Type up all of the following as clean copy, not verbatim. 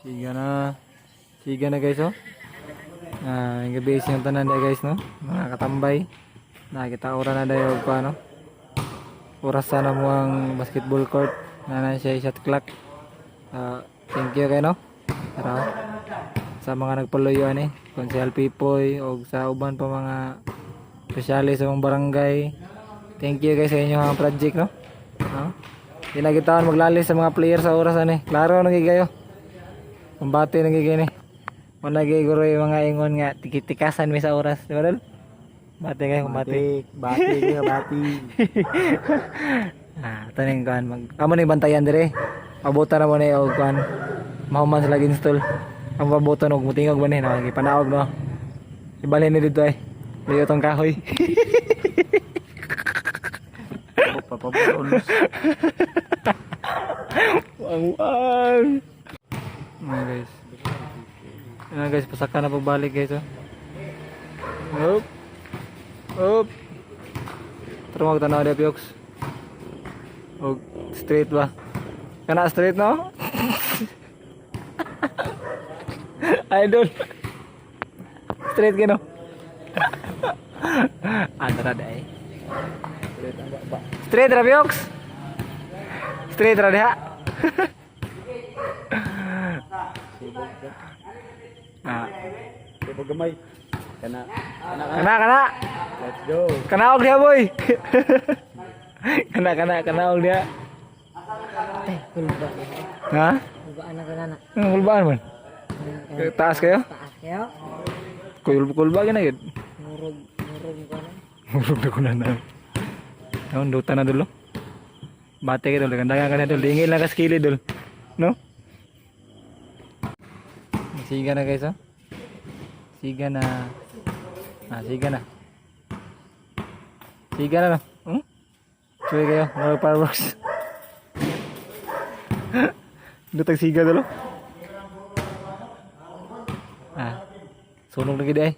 Siga na. Siga na, guys, oh. Ah, ang gabi siyang tanan dia, guys, no. Mga katambay. Nakita ora na dayo og paano. Oras sana mo ang basketball court. Na na siya shot clock. Ah, thank you kay no. Tara. Sa mga nagpaluyo ani, Konsehal Pipoy og sa uban pa mga espesyales sa mga barangay. Thank you guys sa inyong mga project, no. No? Di na kita maglalis sa mga player sa oras ani. Klaro na gyud kayo. Kumbate na gyud ni. Wala gyud guro yung mga ingon nga tikitikasan mi sa oras, di ba, Dol? Bate kayo, kumbate. Bati, bati, bati. Ah, taning kuan mag amo ni bantayan dire. Pabutan na mo ni og kuan. Mahuman sila install. Ang pabutan og mutingog ba ni no, gipanaog no. Ibalhin ni dito ay. Layo tong kahoy. Papabulos. Wang wang. Mga guys. Mga guys, pasaka na pagbalik, guys, oh. Up. Up. Tara magtanaw dia, Piox. Og straight ba? Kana straight, no? Idol. Straight kino. Ah, tara dai. Straight ra, Piox. Straight ra diha. Ah, Sibog gamay. Kana. Kana. Kana kana. Let's go. Kanaog diha, boy. Kana kana kanaog diha. Eh, kulba. Ha? Kulbaan na ka na. Ang kulbaan man. Taas kayo? Taas kayo. Kulba gina gyud. Murog, murog ko na. Murog na ko na na. Taon duta na dulo. Bate ka dul, kandagan ka na dul. Dingil lang ka sa kilid dul. No? Siga na, guys, oh. Siga na. Ah, siga na. Siga na, no? Hmm? Chuy kayo, mga fireworks. Dutag siga dulo. Ah. Sunog na gid ay.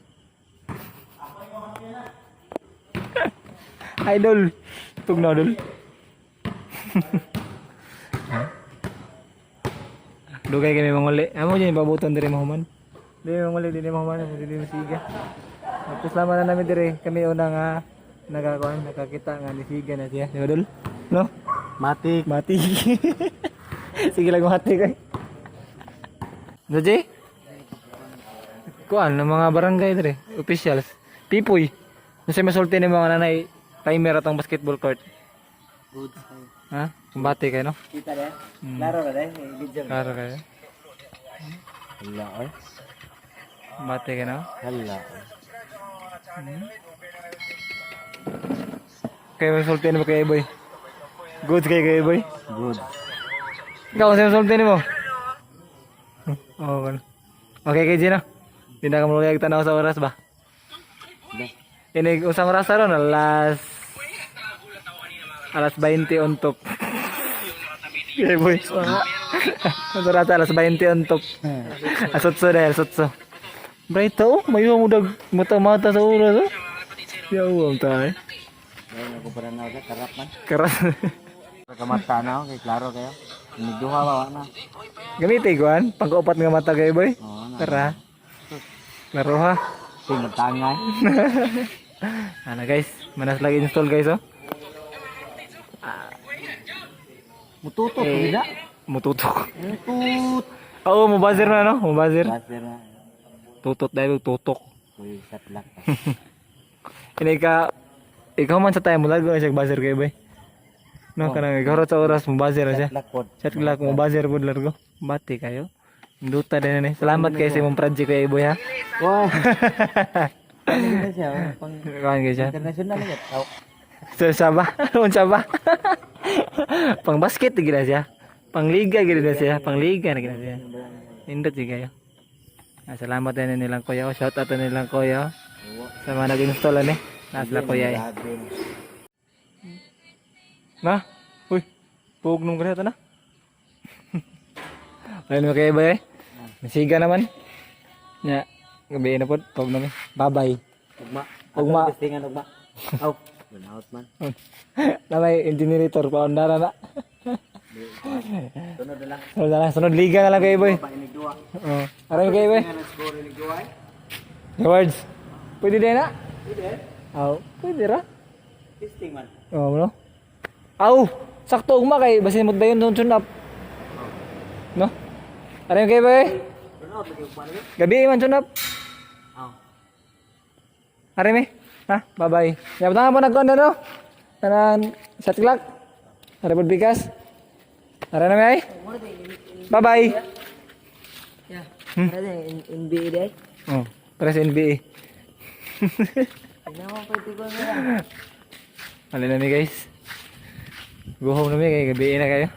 Idol. Tugnaw dul. Dugay kami manguli. Amo dyan pabuton diri mahuman. Dili manguli, dili mahuman, dili masiga. Tapos laman na namin diri kami una nga nakakuan, nakakita nga ni siga na siya. Di ba, dul? No? Matik. Mati. Sige lang mati kay. Jay? Kuan ng mga barangay dire, officials. Pipoy. Nasa masulti ni mga nanay timer atong basketball court. Good. Ha? Kumbate kayo, no? Kita rin. Klaro ba rin? Video. Klaro kayo. Hala oy. Kumbate kayo, no? Hala. Kayo masulti ni mo kay boy. Good kay kay boy. Good. Ikaw, sa masulti ni mo? Oh, okay kay Gino. Hindi na ka muluyag tanaw sa oras ba? Ini usang oras ron alas 20 on top. Okay, boy. Ang oras alas 20 on top. Asotso dahil asotso. Bright oh, may mo dag mata-mata sa oras oh. Yaw tayo. Ayun ako para na karap man. Karas. Kamata na kay klaro kayo. Nigduha ba wa na. Gamit kuan, pangkaupat nga mata kay boy. Oo na. Tara. Laro ha. Sing tangay. Ano guys, manas lagi install, guys, oh. Mututot Eh, gid na. Mututok. Mutut. Oo, mubazir na no, mubazir. Buzzer na. Tutot dahil tutok. Uy, shot lock. Ini ka ikaw man sa tayo mo lago siya buzzer kay boy. No, kanang ikaw sa oras mo buzzer na siya. Shot lock pod. Chat lang mo buzzer pud largo. Bati kayo. Duta din ni. Salamat kay sa imong project kay boy ha. Wah. Ano gid na siya? Pang Kuan kay siya. international na gid. Aw. So saba, unsa ba? Pang basket gid na siya. Pang liga gid na siya, pang liga na gid na siya. Nindot jud kayo. Ah, salamat din nilang kuya. Oh. Shout out nilang kuya. Oh. Sa mga nag-install ani. Nasa kuya eh. Na? Uy, pug nung kanina na. Ayun mo kayo ba eh? Masiga naman. Nya, gabi na po. Pug namin. Bye-bye. Ugma. Ugma. Testingan ugma. Aw. Burnout man. Namay, generator pa. Undara na. Sunod na lang. Sunod na lang, sunod liga na lang kayo, boy. Pa inig duwa. Oo. Aray kayo, boy. Nga score inig duwa eh. Rewards. Pwede din na? Pwede. Aw, pwede ra. Testing man. Oo, no? Aw, sakto ugma kay basin mo dayon doon tune up. No? Aray kayo, boy. Run out lagi pa lagi. Gabi man tune up. Aw. Aray me. Ha? Bye-bye. Dapat na po nagkuhan na no? Tanan, shot clock. Aray po bigas. Aray na may. Bye-bye. Yeah. Para sa NBA day. Oh, para sa NBA. Hindi mo pwede ko na. Alin na mi, guys. Go home na mi kay gabi na kayo.